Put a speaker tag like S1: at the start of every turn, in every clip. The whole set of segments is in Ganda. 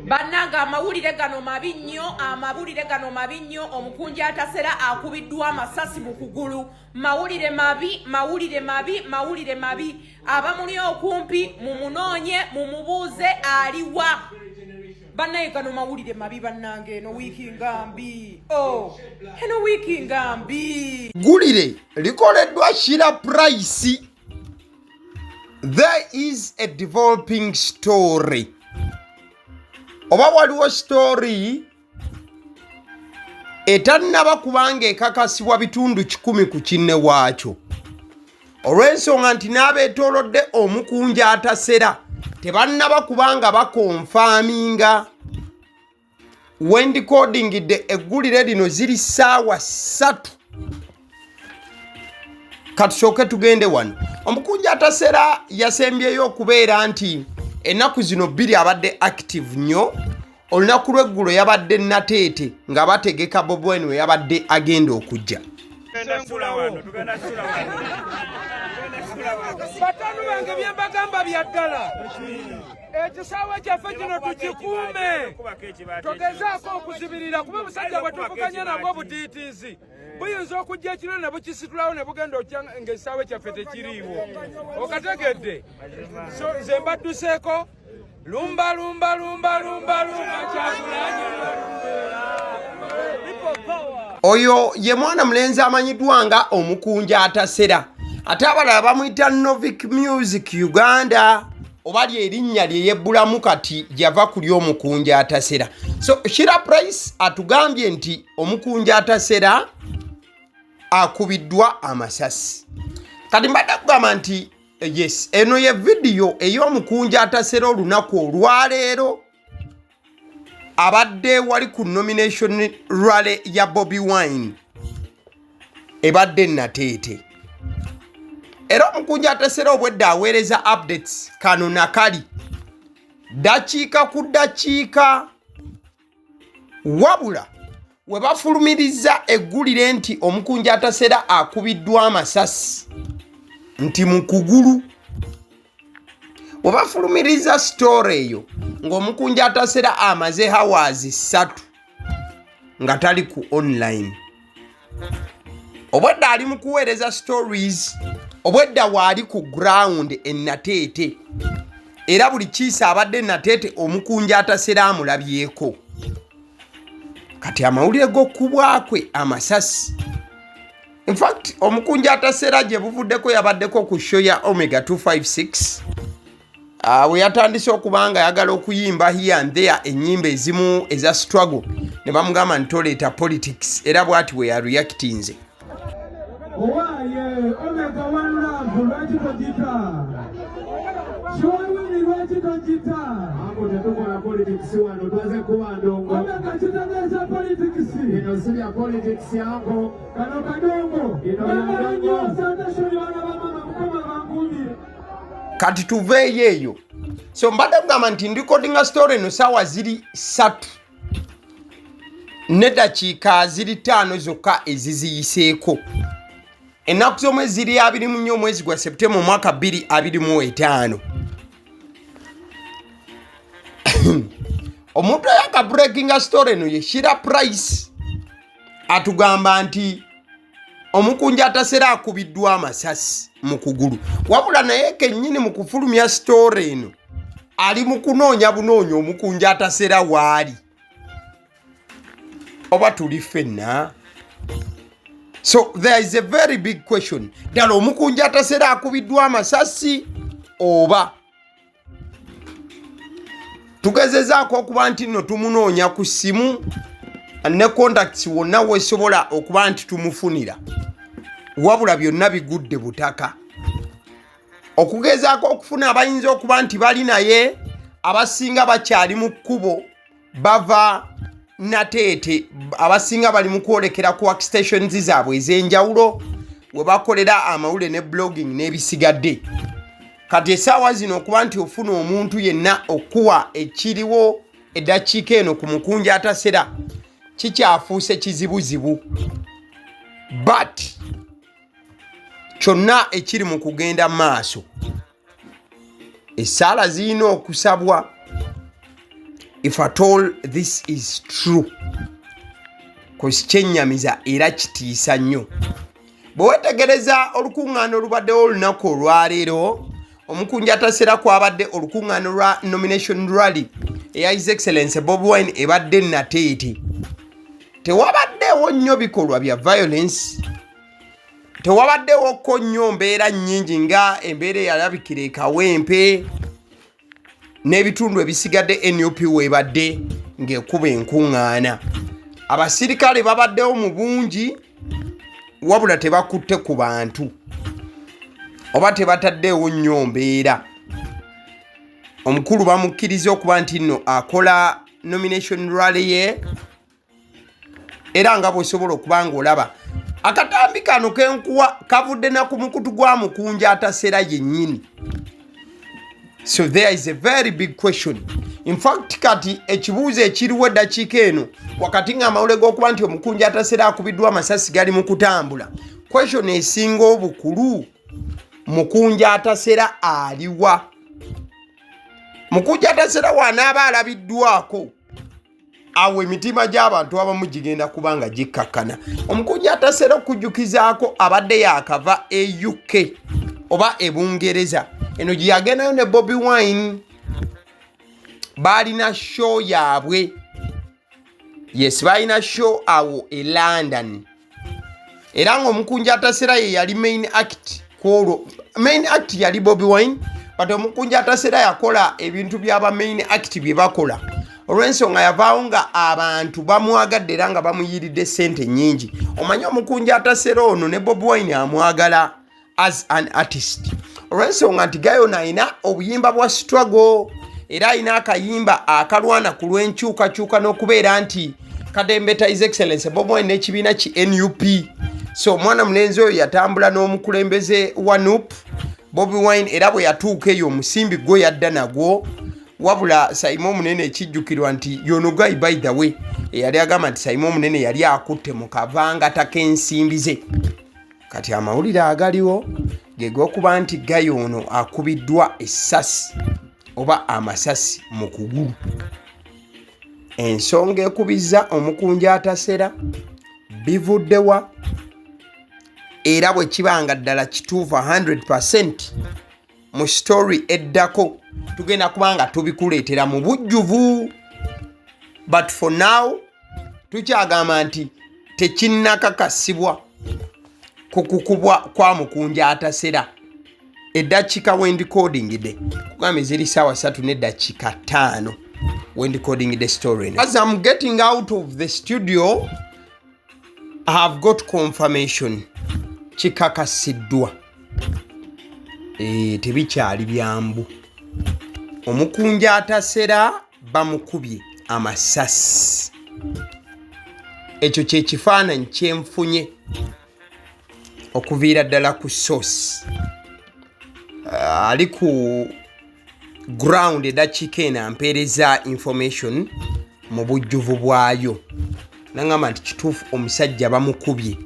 S1: Bannange, amawulire gano mabi nnyo, amawulire gano mabi nnyo. Omukunja Atasera akubiddwa amasasi mu kugulu. Mawulire mabi, mawulire mabi, mawulire mabi. Abamuli okumpi mumunoonye, mumubuuze aliwa. Bannaye, gano mawulire mabi. Bannange, eno wiiki nga mbi. O, eno wiiki nga mbi.
S2: Ggulire likoleddwa Shira Price. There is a developing story, oba waliwo story etannaba kubanga ekakasibwa 100% ku kinne waakyo, olw'ensonga nti n'abeetoolodde omukunja Atasera tebannaba kubanga baconfirminga. Wendecordingidde eggulire lino ziri ssaawa 3. Katusooke tugende wano. Omukunja Atasera yasembyeyo okubeera nti ennaku zino 2 abadde active nnyo. Olunaku lw'eggulo yabadde Nateete nga bategeka Bobi Wine we yabadde agenda okujja.
S3: Bataano bange, byembagamba bya ddala. Ekisaawe kyaffe kino tukikuume, togezaako okuzibirira, kuba obusajja bwe tuvuganya nabwo obutiitiizi buyinza okujja ekiro ne bukisitulawo ne bugenda okya ng'ekisaawe kyaffe tekiriiwo. Okategedde? So nze mbadduseeko. Lumba, lumba, lumba, lumba, lumba Kyagulanyi.
S2: Oyo ye mwana mulenzi amanyiddwa nga Omukunja Atasera, ate abalala bamuyita Novic Music Uganda, oba lyerinnya lye yebbulamu kati yava ku ly'Omukunja Atasera. So Shira Price atugambye nti Omukunja Atasera akubiddwa amasasi. Kati mbadde kugamba nti yes, eno ye vidiyo ey'Omukunja Atasera olunaku olwaleero. Abadde wali ku nomination rally ya Bobi Wine ebadde Nateete, era Omukunja Atasera obwedda aweereza updates kano nakali dakiika ku dakiika. Wabula we bafulumiriza eggulire nti Omukunja Atasera akubiddwa amasasi nti mu kugulu, we bafulumiriza story eyo ng'Omukunja Atasera amaze hours 3 nga tali ku online. Obwedda ali mu kuweereza stories, obwedda waali ku ground enateete, era buli kiisa abadde Nateete Omukunja Atasera amulabyeko. Kati amawulire g'okubwakwe amasasi, infact Omukunja Atasera gye buvuddeko yabaddeko ku show ya Omega 256, we yatandise okuba nga ayagala okuyimba here and there ennyimba ezimu eza struggle, ne bamugamba nti toleeta politics, era bw'ati bwe yareactinze.
S3: Owaaye Omega One Love, lwaki togita? Kiwaliwini, lwaki togita?
S4: Ango, tetukola politics wano, twaze kuba ndongo.
S3: Omega kitegeeza politics.
S4: Bino si bya politics, ango.
S3: Kano kadongo.
S4: Bino
S3: Mwagala nnyo.
S4: bya
S3: Santashoni, baana ba mama, Mukama bankuumire.
S2: Kati tuveeyo eyo. So mbadde kugamba nti ndecordinga story eno saawa ziri 3 neddakiika ziri 5 zokka eziziyiseeko. Ennaku z'omwezi ziri 24 omwezi gwa Septemba omwaka 2025. Omuntu eyaka breakinga story eno ye Shira Price, atugamba nti Omukunja Atasera akubiddwa amasasi mu kugulu. Wabula naye kennyini mu kufulumya story eno ali mu kunoonya bunoonya Omukunja Atasera waali, oba tuli ffenna. So there is a very big question: ddala Omukunja Atasera akubiddwa amasasi, oba tugezezaako okuba nti nno tumunoonya ku ssimu ne contacts wonna wesobola okuba nti tumufunira? Wabula byonna bigudde butaka. Okugezaako okufuna abayinza okuba nti bali naye, abasinga bakyali mu kkubo bava Nateete, abasinga bali mu kwolekera ku workstations zaabwe ez'enjawulo we bakolera amawulire ne blogging n'ebisigadde. Kati essaawa zino okuba nti ofuna omuntu yenna okuwa ekiriwo eddakiika eno ku Mukunja Atasera kikyafuuse kizibuzibu, but kyonna ekiri mu kugenda maaso, essaala zirina okusabwa. If at all this is true, cause kyennyamiza era kitiisa nnyo. Bwe wetegereza olukuŋŋaana olubaddewo olunaku olwaleero, omukunja atasera kwabadde olukuŋŋaana lwa nomination rally eya His Excellence Bobi Wine ebadde Nateete, tewabaddewo nnyo bikolwa bya violence, tewabaddewoko nnyo mbeera nnyingi nga embeera eyalabikira e Kawempe n'ebitundu ebisigadde NUP weebadde ng'ekuba enkuŋŋaana. Abasirikale babaddewo mu bungi, wabula tebakutte ku bantu oba tebataddeewo nnyo mbeera. Omukulu bamukkiriza okuba nti nno akola nomination rally ye, era nga bw'osobola okuba ng'olaba akatambi kano kenkuwa kavudde na ku mukutu gwa mukunja atasera yennyini. So there is a very big question. In fact, kati ekibuuzo ekiriwo eddakiika eno, wakati ng'amawule g'okuba nti omukunja atasera akubiddwa amasasi gali mu kutambula, question esinga obukulu, mukunja atasera aliwa? Mukunja atasera wanaaba alabiddwako, awo emitima gy'abantu abamu gigenda kuba nga gikkakkana. Omukunja atasera, okujjukizaako, abadde yakava e UK oba e Bungereza, eno gye yagendayo ne Bobi Wine, baalina show yaabwe. Yes, balina show awo e London, era ng'omukunja atasera ye yali main act kwolwo. Main act yali Bobi Wine, but omukunja atasera yakola ebintu byaba main act bye bakola, olw'ensonga yavaawo nga abantu bamwagadde era nga bamuyiridde sente nnyingi. Omanyi omukunja atasera ono ne Bobi Wine amwagala as an artist, olw'ensonga nti gayona alina obuyimba bwa struggle, era alina akayimba akalwana ku lw'enkyukakyuka n'okubeera nti kadembeta His Excellence Bobi Wine n'ekibiina ki NUP. So omwana mulenzi oyo yatambula n'omukulembeze wa NUP, Bobi Wine, era bwe yatuuka eyo omusimbi gwe yadda nagwo. Wabula Saimo Omunene, ekijjukirwa nti yono guy, by the way, eyali agamba nti Saimo Omunene yali akutte mu kavangata k'ensimbi ze. Kati amawulire agaliwo ge g'okuba nti guy ono akubiddwa essasi oba amasasi mu kugulu. Ensonga ekubizza omukunja atasera bivuddewa? Era bwe kiba nga ddala kituufu 100, mu story eddako tugenda kuba nga tubikuleetera mu bujjuvu, but for now tukyagamba nti tekinnakakasibwa ku kukubwa kwa mukunja atasera. Eddakiika wendicodingide kugamba eziri 3:05 wendicoding the story. As I'm getting out of the studio, I have got confirmation, kikakasiddwa. Tebikyali byambu, omukunja atasera bamukubye amasasi. Ekyo kyekifaananyi kyenfunye okuviira ddala ku source ali ku ground eddakiika eno ampeereza information mu bujjuvu bwayo, naŋŋamba nti kituufu omusajja bamukubye,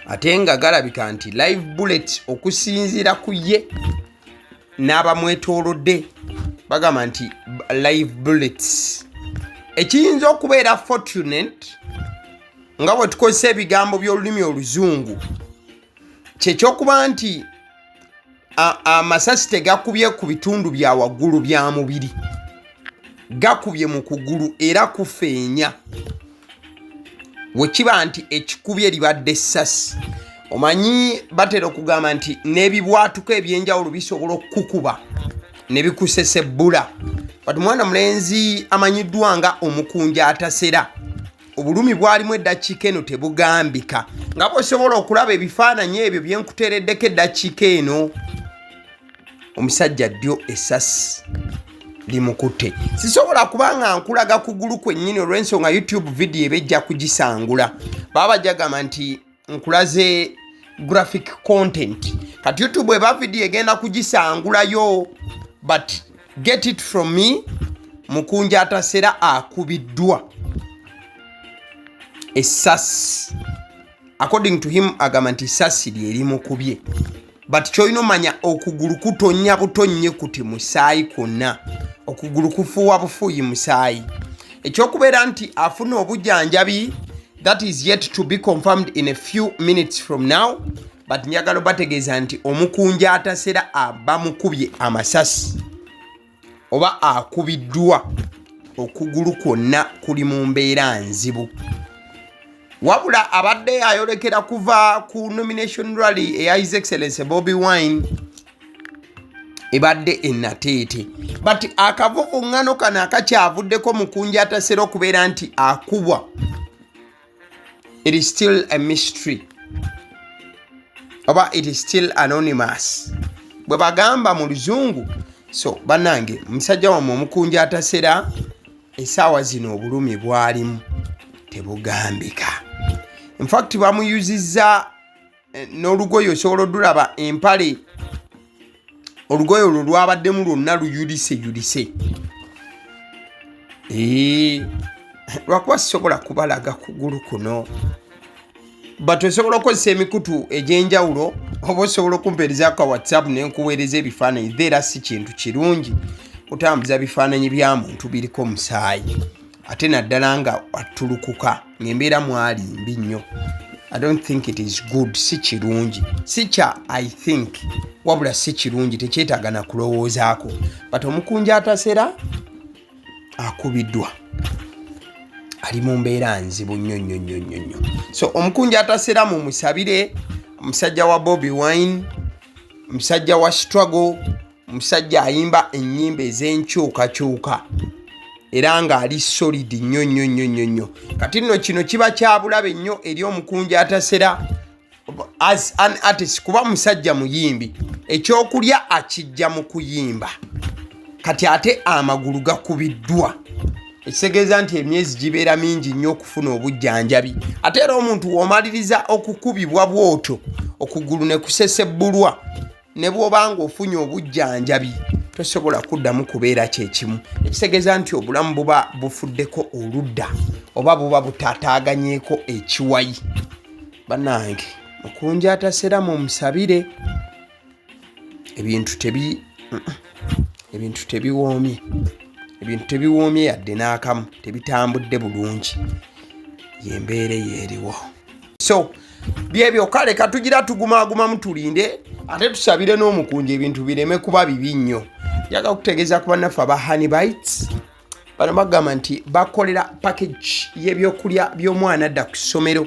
S2: ate nga galabika nti live bullet. Okusinziira ku ye n'abamwetoolodde, bagamba nti live bullets. Ekiyinza okubeera fortunate, nga bwe tukozesa ebigambo by'olulimi Oluzungu, kyekyokuba nti amasasi tegakubye ku bitundu bya waggulu bya mubiri, gakubye mu kugulu era kufeenya. Wekiba nti ekikubye libadde essasi, omanyi batera okugamba nti n'ebibwatuko ebyenjawulo bisobola okukukuba ne bikusesebbula, but mwana mulenzi amanyiddwa nga omukunja atasera, obulumi bwalimu eddakiika eno tebugambika, nga bw'osobola okulaba ebifaananyi ebyo byenkuteereddeko eddakiika eno. Omusajja ddyo essasi limukutte. Sisobola kuba nga nkulaga kugulu kwennyini olw'ensonga YouTube video eba ejja kugisangula, baba bajja gamba nti nkulaze graphic content. Kati YouTube eba video egenda kugisangulayo, but get it from me, mukunja atasera akubiddwa essasi. According to him, agamba nti essasi lyerimukubye, but kyolina omanya okugulu kutonya butonnye kuti musaayi kwonna. Okugulu kufuuwa bufuuyi musaayi. Ekyokubeera nti afuna obujjanjabi, that is yet to be confirmed in a few minutes from now, but njagala obategeeza nti omukunja atasera abamukubye amasasi oba akubiddwa, okugulu kwonna kuli mu mbeera nzibu. Wabula abadde ayolekera kuva ku nomination rally eya His Excellence Bobi Wine ebadde enateete, but akavuvuŋŋano kano akakyavuddeko mukunja atasera okubeera nti akubwa, it is still a mystery oba it is still anonymous bwe bagamba mu Luzungu. So bannange, musajja wammwe omukunja atasera essaawa zino obulumi bwalimu tebugambika. Infact bamuyuzizza n'olugoye, osobola odulaba empale, olugoye olwo lwabaddemu lwonna luyulise yulise. Lwakuba sisobola kubalaga kugulu kuno, but osobola okukozesa emikutu egy'enjawulo oba osobola okumpeereza ka WhatsApp nenkuweereza ebifaananyi. Era si kintu kirungi kutambuza bifaananyi bya muntu biriko musaayi, ate naddala nga attulukuka ng'embeera mwali mbi nnyo. I don't think it is good. Si kirungi, si kya I think, wabula si kirungi, tekyetaaga na kulowoozaako. But omukunja atasera akubiddwa, ali mu mbeera nzibu nnyo nnyo nnyo nnyo nnyo. So omukunja atasera mumusabire, omusajja wa Bobi Wine, omusajja wa struggle, omusajja ayimba ennyimba ez'enkyukakyuka era ng'ali solid nnyo nnyo nnyo nnyo nnyo. Kati nno kino kiba kya bulabe nnyo eri omukunja atasera as an artist, kuba musajja muyimbi, ekyokulya akijja mu kuyimba. Kati ate amagulu gakubiddwa, ekitegeeza nti emyezi gibeera mingi nnyo okufuna obujjanjabi. Ate era omuntu w'omaliriza okukubibwa bw'otyo okugulu ne kusesebbulwa, ne bw'oba nga ofunye obujjanjabi tosobola kuddamu kubeera kyekimu. Ekitegeeza nti obulamu buba bufuddeko oludda oba buba butaataaganyeeko ekiwayi. Bannange, mukunja atasera mumusabire. Ebintu tebiwoomye, ebintu tebiwoomye yadde n'akamu, tebitambudde bulungi, yembeera eyeeriwo. So byebyo. Kale katugira tugumaagumamu, tulinde ate tusabire n'omukunja ebintu bireme kuba bibi nnyo. Njagala kutegeeza ku bannaffe aba Honey Bites. Bano bagamba nti bakolera package y'ebyokulya by'omwana adda ku ssomero.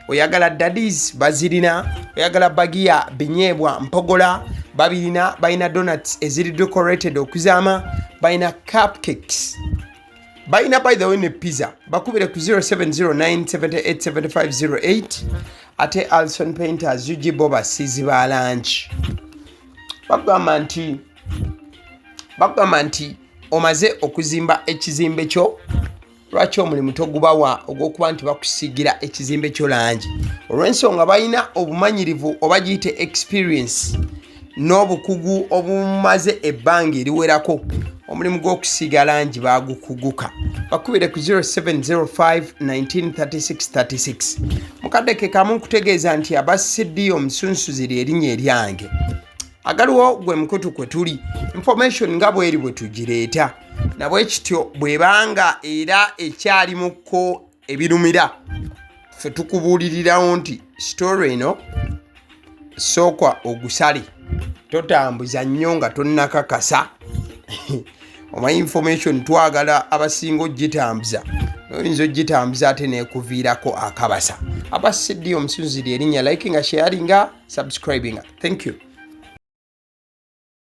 S2: Oyagala daddies, bazirina. Oyagala bagiya, binyeebwa, mpogola, babirina. Balina donuts eziri decorated okuzaama, balina cupcakes, balina by the way ne pizza. Bakubire ku 0709787508. Ate Alson Painters UG, bo basiizi ba langi. Bagamba nti omaze okuzimba ekizimbe kyo, lwaki omulimu togubawa ogw'okuba nti bakusiigira ekizimbe kyo langi? Olw'ensonga balina obumanyirivu oba giyite experience n'obukugu obumaze ebbanga eriwerako. Omulimu gw'okusiiga langi bagukuguka. Bakubire ku 0705 193636. Mukadde ke kamu nkutegeeza nti aba CD omusunsuzi lyerinnya eryange. Agaliwo gwe mukutu kwe tuli, information nga bweri bwe tugireeta, nabwe kityo bwebanga era ekyalimukko ebirumira, ffe tukubuulirirawo nti story eno sooka ogusale, totambuza nnyo nga tonnakakasa. Omanyi information twagala abasinga ogitambuza, oyinza ogitambuza ate nekuviirako akabasa. Aba CD omusunziri erinnya, likinga, sharinga, subscribinga. Thank you.